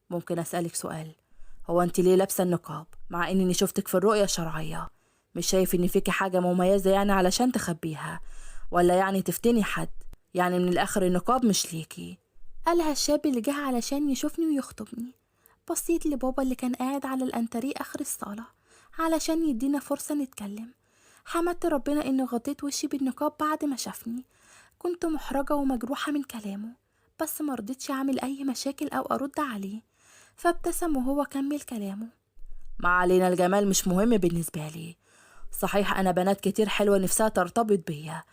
ممكن أسألك سؤال؟ هو أنت ليه لابسة النقاب مع إني شفتك في الرؤية الشرعية؟ مش شايف إن فيكي حاجة مميزة يعني علشان تخبيها ولا يعني تفتني حد؟ يعني من الآخر النقاب مش ليكي. قالها الشاب اللي جه علشان يشوفني ويخطبني. بصيت لبابا اللي كان قاعد على الأنتريه آخر الصالة علشان يدينا فرصة نتكلم. حمدت ربنا إني غطيت وشي بالنقاب بعد ما شافني. كنت محرجة ومجروحة من كلامه، بس مرضتش أعمل أي مشاكل أو أرد عليه، فابتسم وهو كمل كلامه. ما علينا، الجمال مش مهم بالنسبة لي. صحيح أنا بنات كتير حلوة نفسها ترتبط بيا،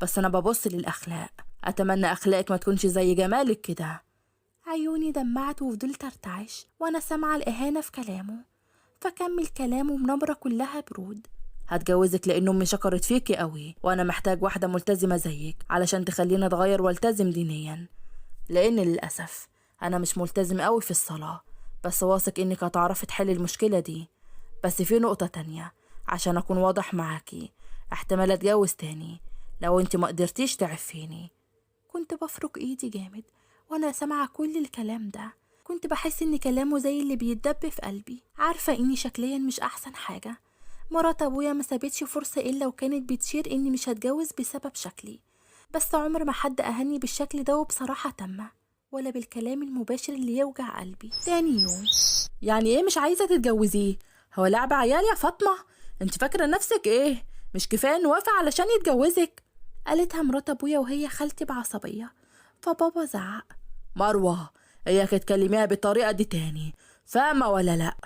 بس أنا ببص للأخلاق. أتمنى أخلاقك ما تكونش زي جمالك كده. عيوني دمعت وفضلت ارتعش وأنا سامعة الإهانة في كلامه، فكمل كلامه بنبرة كلها برود. هتجوزك لأن أمي شكرت فيكي قوي، وأنا محتاج واحدة ملتزمة زيك علشان تخليني أتغير والتزم دينيا، لأن للأسف أنا مش ملتزم قوي في الصلاة، بس واثق إنك هتعرفي تحلي المشكلة دي. بس في نقطة تانية عشان أكون واضح معاكي، احتمال أتجوز تاني لو أنت ما قدرتيش تعفيني. كنت بفرك إيدي جامد وأنا سامعة كل الكلام ده. كنت بحس إن كلامه زي اللي بيتدب في قلبي. عارفة إني شكليا مش أحسن حاجة. مرات أبويا ما سابتش فرصة إلا وكانت بتشير إني مش هتجوز بسبب شكلي، بس عمر ما حد أهني بالشكل ده وبصراحة تامة، ولا بالكلام المباشر اللي يوجع قلبي. تاني يوم، يعني إيه مش عايزة تتجوزيه؟ هو لعب عيال يا فاطمة؟ انت فاكرة نفسك إيه؟ مش كفاية إنه وافق علشان يتجوزك؟ قالتها مرات أبويا وهي خالتي بعصبية، فبابا زعق. مروة، إياك تكلميها بالطريقة دي تاني، فاهمة ولا لأ؟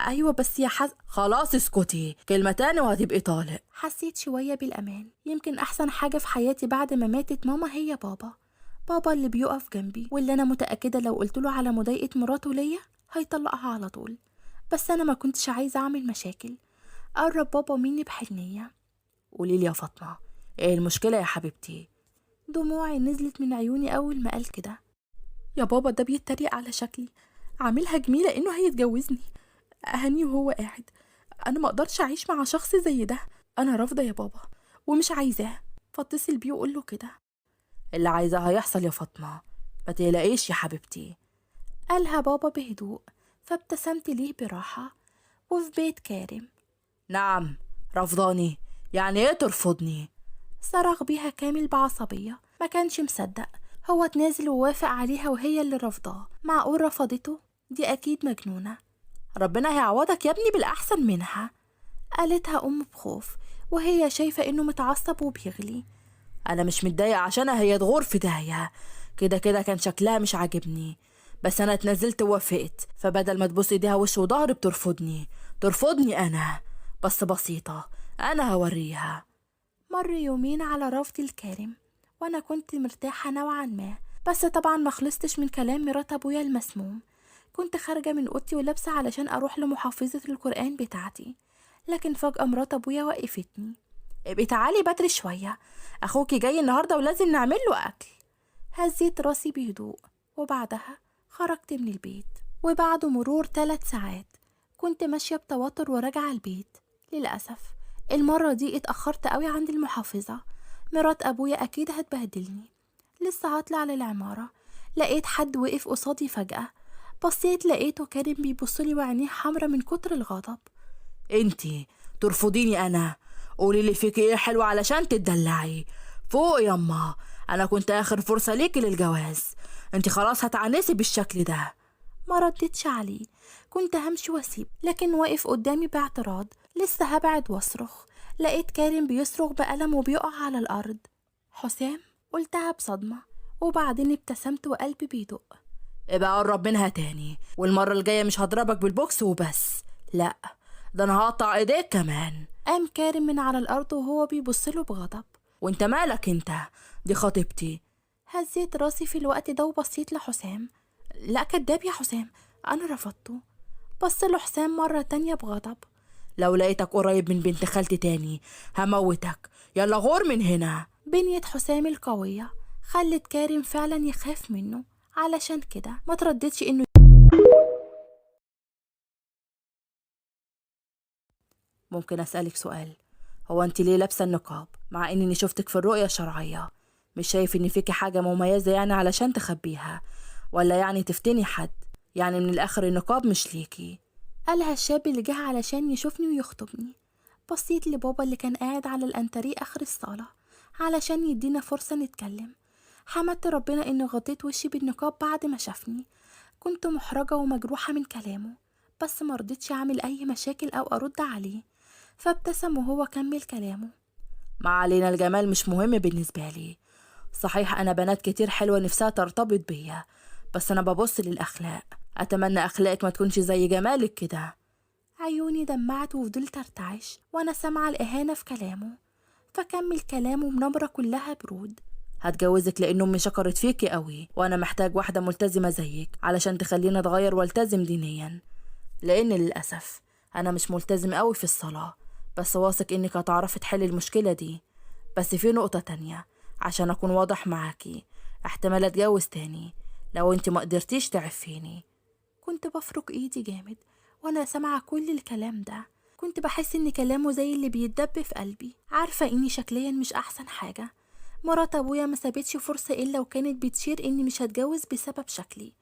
أيوة بس يا خلاص اسكتي، كلمة تاني وهتبقي طالق. حسيت شوية بالأمان. يمكن أحسن حاجة في حياتي بعد ما ماتت ماما هي بابا. بابا اللي بيقف جنبي، واللي أنا متأكدة لو قلتله على مضايقة مراته ليا هيطلقها على طول، بس أنا ما كنتش عايزة أعمل مشاكل. قرب بابا مني بحنية. قوليلي يا فاطمة، إيه المشكلة يا حبيبتي؟ دموعي نزلت من عيوني أول ما قال كده. يا بابا ده بيتريق على شكلي، عاملها جميلة إنه هيتجوزني، أهني وهو قاعد. أنا ما أقدرش أعيش مع شخص زي ده، أنا رافضة يا بابا ومش عايزاه. فاتصل بيه وقول له كده. اللي عايزاه هيحصل يا فاطمة، ما تقلقيش يا حبيبتي، قالها بابا بهدوء، فابتسمت ليه براحة. وفي بيت كارم. نعم رفضاني؟ يعني ايه ترفضني؟ صرخ بيها كامل بعصبية، ما كانش مصدق. هو اتنازل ووافق عليها وهي اللي رفضاه. معقول رفضته؟ دي أكيد مجنونة. ربنا هيعوضك يا ابني بالأحسن منها، قالتها أم بخوف وهي شايفة إنه متعصب وبيغلي. أنا مش متضايقة عشانها، هي تغور في داهية، كده كده كان شكلها مش عاجبني، بس أنا اتنازلت ووافقت، فبدل ما تبوس إيديها وش وظهر بترفضني، ترفضني أنا. بس بسيطة، أنا هوريها. مر يومين على رفض الكارم وأنا كنت مرتاحة نوعا ما، بس طبعا ما خلصتش من كلام مرات أبويا المسموم. كنت خارجة من أوضتي ولابسة علشان أروح لمحافظة القرآن بتاعتي، لكن فجأة مرات أبويا وقفتني. ابقي تعالي بدري شوية، أخوكي جاي النهاردة ولازم نعمل له أكل. هزيت راسي بهدوء وبعدها خرجت من البيت. وبعد مرور 3 ساعات كنت ماشية بتوتر وراجعة البيت. للأسف المرة دي اتأخرت قوي عند المحافظة، مرات أبويا أكيد هتبهدلني. لسه هطلع للعمارة لقيت حد وقف قصادي فجأة. بصيت لقيته كريم بيبصلي وعينيه حمرا من كتر الغضب. انتي ترفضيني أنا؟ قولي لي فيكي ايه حلو علشان تتدلعي. فوق يما، أنا كنت آخر فرصة ليكي للجواز، انتي خلاص هتعنسي بالشكل ده. ما ردتش عليه، كنت همشي واسيب، لكن واقف قدامي باعتراض. لسه هبعد واصرخ لقيت كارم بيصرخ بألم وبيقع على الأرض. حسام؟ قلتها بصدمة، وبعدين ابتسمت وقلبي بيدق. ابقى قرب منها تاني، والمرة الجاية مش هضربك بالبوكس وبس، لا ده انا هقطع ايديك كمان. قام كارم من على الأرض وهو بيبصله بغضب. وانت مالك انت؟ دي خطيبتي. هزيت راسي في الوقت ده وبصيت لحسام. لا كداب يا حسام، انا رفضته. بص له حسام مرة تانية بغضب. لو لقيتك قريب من بنت خالتي تاني هموتك، يلا غور من هنا. بنية حسام القوية خلت كارم فعلا يخاف منه، علشان كده ما ترددش انه. ممكن اسألك سؤال؟ هو انت ليه لابسة النقاب مع اني شفتك في الرؤية الشرعية؟ مش شايف ان فيكي حاجة مميزة يعني علشان تخبيها ولا يعني تفتني حد؟ يعني من الآخر النقاب مش ليكي. قالها الشاب اللي جه علشان يشوفني ويخطبني. بصيت لبابا اللي كان قاعد على الأنتريه آخر الصالة علشان يدينا فرصة نتكلم. حمدت ربنا إني غطيت وشي بالنقاب بعد ما شافني. كنت محرجة ومجروحة من كلامه، بس مرضتش أعمل أي مشاكل أو أرد عليه. فابتسم وهو كمل كلامه. ما علينا، الجمال مش مهم بالنسبة لي. صحيح أنا بنات كتير حلوة نفسها ترتبط بيا، بس أنا ببص للأخلاق. أتمنى أخلاقك ما تكونش زي جمالك كده. عيوني دمعت وفضلت ارتعش وأنا سامعة الإهانة في كلامه. فكمل كلامه بنبرة كلها برود. هتجوزك لأن أمي شكرت فيكي قوي، وأنا محتاج واحدة ملتزمة زيك علشان تخليني أتغير والتزم دينيا، لأن للأسف أنا مش ملتزم قوي في الصلاة، بس واثق إنك هتعرفي تحلي المشكلة دي. بس في نقطة تانية عشان أكون واضح معاكي، احتمال أتجوز تاني لو أنت ما قدرتيش تعفيني. كنت بفرك إيدي جامد وأنا سامعة كل الكلام ده. كنت بحس إن كلامه زي اللي بيتدب في قلبي. عارفة إني شكليا مش أحسن حاجة. مرات أبويا ما سابتش فرصة إلا وكانت بتشير إني مش هتجوز بسبب شكلي،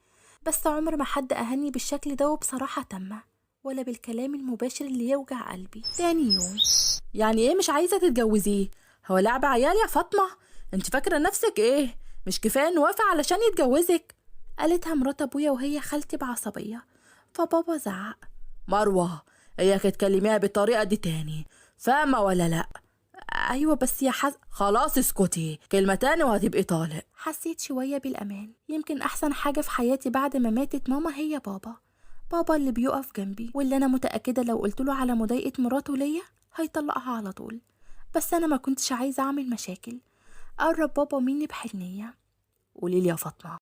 بس عمر ما حد أهني بالشكل ده وبصراحة تامة، ولا بالكلام المباشر اللي يوجع قلبي. تاني يوم، يعني إيه مش عايزة تتجوزيه؟ هو لعب عيال يا فاطمة؟ انت فاكرة نفسك إيه؟ مش كفاية إنه وافق علشان يتجوزك؟ قالتها مرات أبويا وهي خالتي بعصبية. فبابا زعق، مروة إياك تكلميها بالطريقة دي تاني، فاهمة ولا لأ؟ أيوة بس يا حز... خلاص اسكتي، كلمة تاني وهتبقي طالق. حسيت شوية بالأمان. يمكن أحسن حاجة في حياتي بعد ما ماتت ماما هي بابا. بابا اللي بيقف جنبي، واللي أنا متأكدة لو قلتله على مضايقة مراته ليا هيطلقها على طول. بس أنا ما كنتش عايزة أعمل مشاكل. قرب بابا مني بحنية. قوليلي يا فاطمة،